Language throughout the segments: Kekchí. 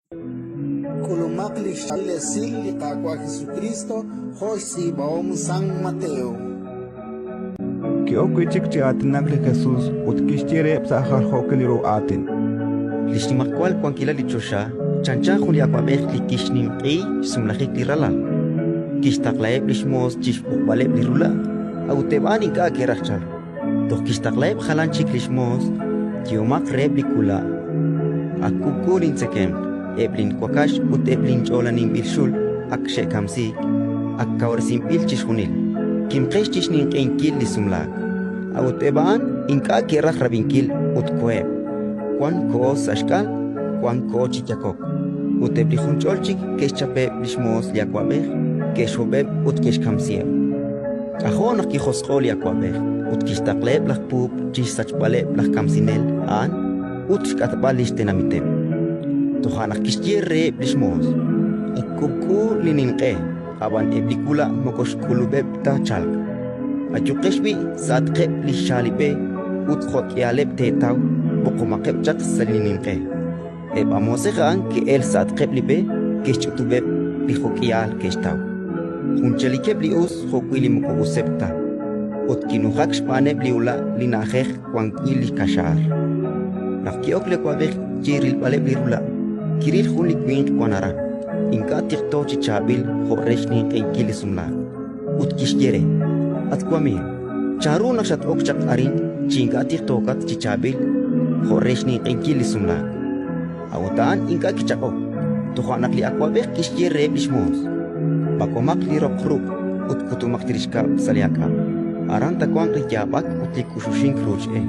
K'ulumaq li xchaab'il esil li Qaawa' Jesukriist jo' xtz'iib'ahom San Mateo. Ki'ok wi' chik chi aatinak li Jesus ut kixye reheb' sa' jaljookil ru aatin: Li xnimajwal wankilal li choxa chanchan jun li awab'ej li kixninq'ehi xsumlajik li ralal. Kixtaqlaheb' li xmoos chi xb'oqb'aleb' li rula', a'ut eb' a'an ink'a' ke'raj chalk. Toj kixtaqlaheb' jalan chik li xmoos: «Yehomaq reheb' li wula': Ak k'ub'k'u lintzekemq, eb' linwakax ut eb' linch'oolaninb'il xul ak xe'kamsiik, ak kawresinb'il chixjunil. Kimqex chi xninq'ehinkil li sumlaak». A'ut eb' a'an ink'a' ke'raj rab'inkil ut koheb': wan koho sa' xk'al, wan koho chi yakok. Ut eb' li junch'ol chik ke'xchapeb' li xmoos li awab'ej, ke'xhob'eb' ut ke'xkamsiheb'. K'ajo' naq kijosq'o'k li awab'ej ut kixtaqlaheb' laj puub' chi xsachb'aleb' laj kamsinel a'an ut xk'atb'al li xtenamiteb'. Toja' naq kixye reheb' li xmoos: «Ak k'ub'k'u li ninq'e, ab'an eb' li wula' moko xk'ulub'eb' ta chalk. Ayuqex b'i' sa'atqeb' li xaalib'e ut jo'k'ihaleb' teetaw, b'oqomaqeb' chaq sa' li ninq'e». Eb' a moosej a'an ke'elk sa'atqeb' li b'e, ke'xch'utub'eb' li jo'k'ihal ke'xtaw, jun chalikeb' li us jo'wi' li moko useb' ta, ut kinujak xb'aaneb' li ula' li na'ajej wan wi' li kaxaar. Naq ki'ok li awab'ej chi rilb'aleb' li rula', kiril jun li winq wank aran, ink'a' tiqto chi chaab'il jo' re xninq'ehinkil li sumlaak, ut kixye re: «At wamiiw, chanru naq xat-ok chaq arin chi ink'a' tiqtookat chi chaab'il jo' re xninq'ehinkil li sumlaak?» A'ut a'an ink'a' kichaq'ok. Toja' naq li awab'ej kixye reheb' li xmoos: «B'ak'omaq li roq ruq' ut kutumaq chirix kab'l sa' li aak'ab'. Aran taawanq li yaab'ak ut li k'uxuxink ruuch e,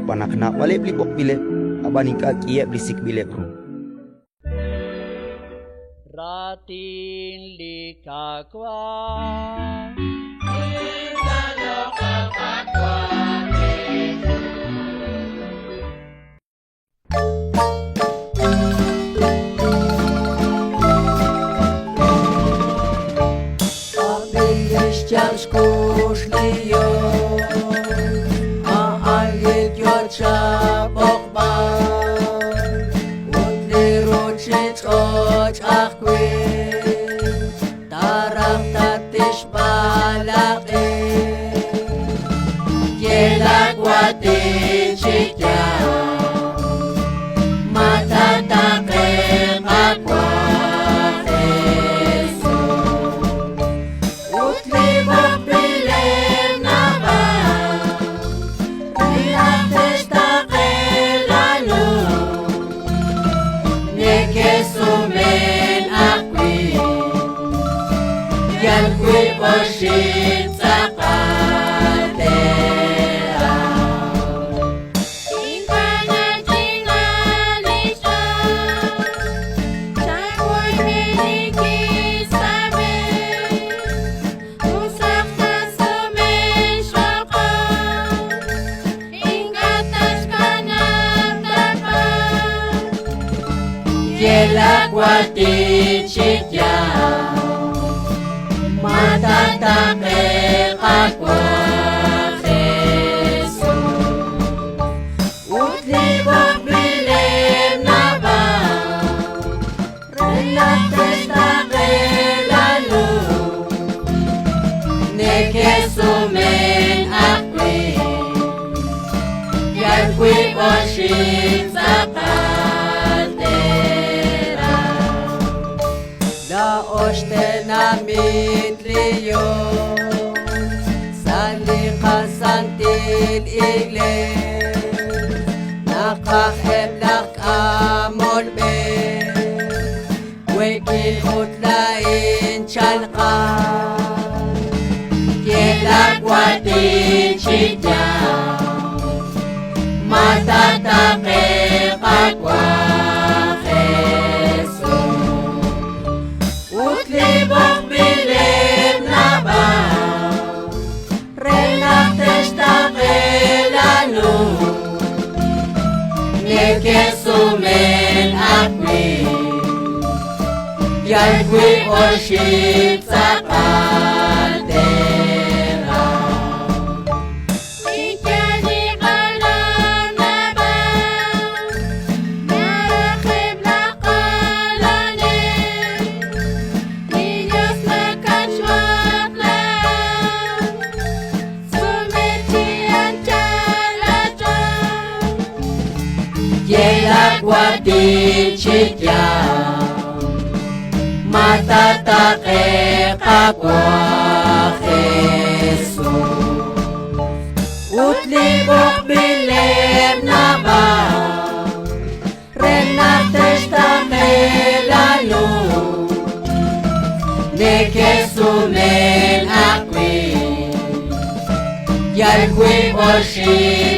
xb'aan naq naab'aleb' li b'oqb'ileb', ab'an ink'a' k'iheb' li sik'b'ileb' ru». Raatin li Qaawa'. Ab'i lix yaab' xkux li Dios, a'an li yoo chab'oqb'al, ut li ruchich'och' ajwi' taaraj tatixb'alaq'i. Ye laa waatin chi yaal, ma taataaqe Qaawa' Jesus. Ut li b'oqb'ileb' naab'al, re naq te'xtaaqe laa luz, neke'sumen ajwi', yal wiib' oxib' tz'aqal te'raj. Ink'a' nach'ina li xch'ool, chawoyb'eninkil sa' b'e, usaq tasume xb'oqom, ink'a' tatxkanab' taapatz'. Ye laa waatin chi yaal, ma taataaqe Qaawa' Jesus. Ut li b'oqb'ileb' naab'al, re naq te'xtaaqe laa luz, neke'sumen ajwi', yal wiib' oxib' tz'aqal te'raj. Laa'o xtenamit li Dios sa' li qasantil iglees, naqaj eb' laj k'amol b'e, we'kil ut laa'in chalqan. Ye laa waatin chi yaal, ma taataaqe Qaawa' Jesus. Ut li b'oqb'ileb' naab'al, re naq te'xtaaqe laa luz, neke'sumen ajwi', yal wiib' oxib' tz'aqal te'raj. Ink'a' li qalam naab'al, narajeb' laj chi yaal ma taataqe'q Qaawa' Jesus. Ut li b'oqb'ileb' naab'al re naq te'xtaaqe la luz neke'sumen ajwi' yal wiib' oxib'.